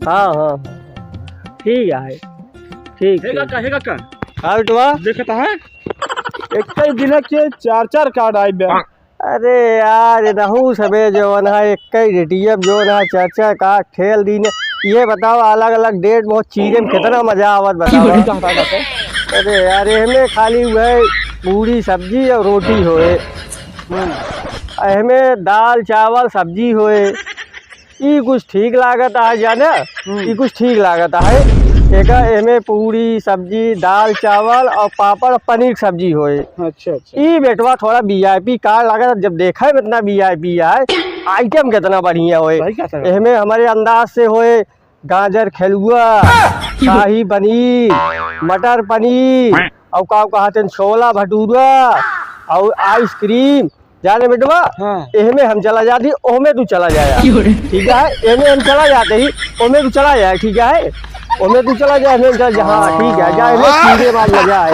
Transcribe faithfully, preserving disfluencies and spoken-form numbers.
हाँ, हाँ, हाँ। ठीक है, ठीक हे है। काका, हे काका। हाँ बेटवा। देखत है, इक्कीस दिन के चार चार कार्ड आए बे। अरे यार, इनहू सबे जौन है, इक्कीस डेटियम जौन है, चार चार कार्ड ठेल दीने। ये बताओ, अलग-अलग डेट में चीरे में कितना मजा आवत, बताओ। अरे यार, एहमे खाली उहै पूड़ी, सब्जी और रोटी होए। हम्म। एहमे दाल, चावल, सब्जी होए। ई कुछ ठीक लागत है जाने, हम्म। ई कुछ ठीक लागत है। एका एहमे पूड़ी, सब्जी, दाल, चावल और पापड़ और पनीर की सब्जी होए। अच्छा, अच्छा। ई बेटवा थोड़ा VIP कार्ड लागत, जब देखा है इतना VIP है, आइटम कितना बढ़िया होए। सही कहत है। एहमे हमरे अंदाज से होए, गाजर खेलुआ, शाही पनीर, मटर पनीर, और का कहते हैं, छोला भटूरा और आइसक्रीम। जाने बेटवा, हाँ। एहमे हम चला जाती, ओहमे तू चला जाया। क्यों रे? ठीक है, एहमे हम चला जाते ही, ओहमे तू चला जाया, ठीक है? ओहमे तू चला जाया, एहमे हम चला जाया, हाँ, ठीक है, जा, एहमे सीधे बात मजा आए।